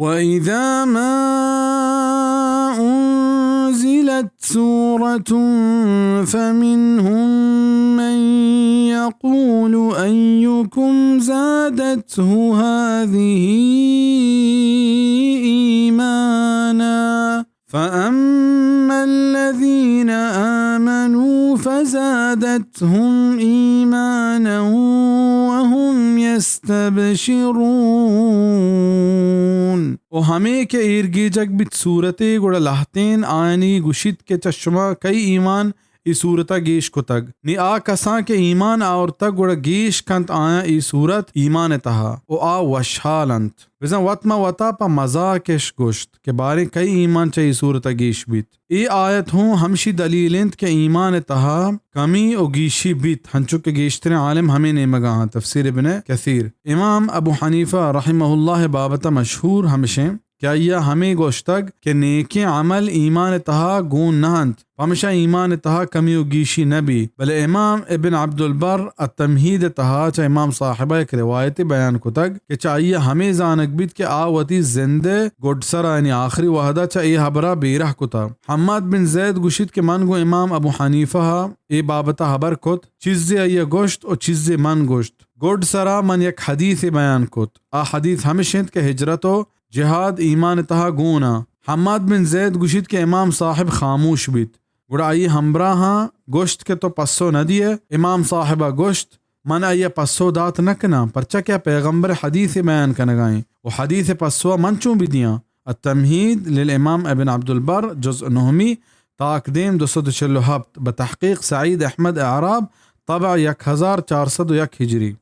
وإذا ما أنزلت سورة فمنهم من يقول أيكم زادته هذه إيمانا فأما الذين آمنوا فزادتهم إيمانا وهم يستبشرون۔ و ہمے کہ ایرگیجگ بیت سورتے، گڑا لہتین آیانی گوشیت کہ چہ شما کئی ایمان اے سورتا گیش کتگ؟ نی آ کساں کہ ایمان آورتگ گڑا گیش کنت آیاں اے سورت ایمان تہا و آ وشحال انت۔ بزاں وت ماں وتا پہ مزاکش گوشت کہ باریں کئی ایمان چہ اے سورتا گیش بیت۔ اے آیت ہوں ہمشی دلیل انت کہ ایمان تہا کمی و گیشی بیت، ہنچو کہ گیشتریں عالم ہمے نیمگا آں۔ تفسیر ابن کثیر۔ امام ابو حنیفہ رحمہ اللہ بابت مشہور ہمشیں کہ آئی ء ہمے گوشتگ کہ نیکیں عمل ایمان ء تہا گون نہ انت، پمشا ایمان ء تہا کمی و گیشی نہ بی۔ بلے امام ابن عبدالبر التمہید ء تہا چہ امام صاحب ء یک روایتے بیان کتگ کہ چہ آئی ء ہمے زانگ بیت کہ آ وتی زند ء گڈسرا، یعنی آخری وہدا چہ اے ہبرا بیرہ کتا۔ حماد بن زید گوشیت کہ من گوں امام ابو حنیفہ ء اے بابت ء ہبر کت، چیزے آئی ء گوشت و چیزے من گوشت۔ گڈسرا من یک حدیثے بیان کت۔ آ حدیث ہمش انت کہ ہجرت و جہاد ایمان ء تہا گون آں۔ حماد بن زید گوشیت کہ امام صاحب خاموش بیت۔ گڑا آئی ہمبراہاں گوشت کہ تو پسو نہ دیئے؟ امام صاحب ء گوشت، من آئی ء پسو دات نہ کناں، پرچا کہ آ پیغمبر ء حدیثے بیان کنگا ایں و حدیث ء پسو ء من چون بدیاں؟ التمہید للامام ابن عبدالبر، جزء نہمی، تاکدیم دو سد و چل و ہپت، بہ تحقیق سعید احمد اعراب، طبع یک ہزار چار سد و یک ہجری۔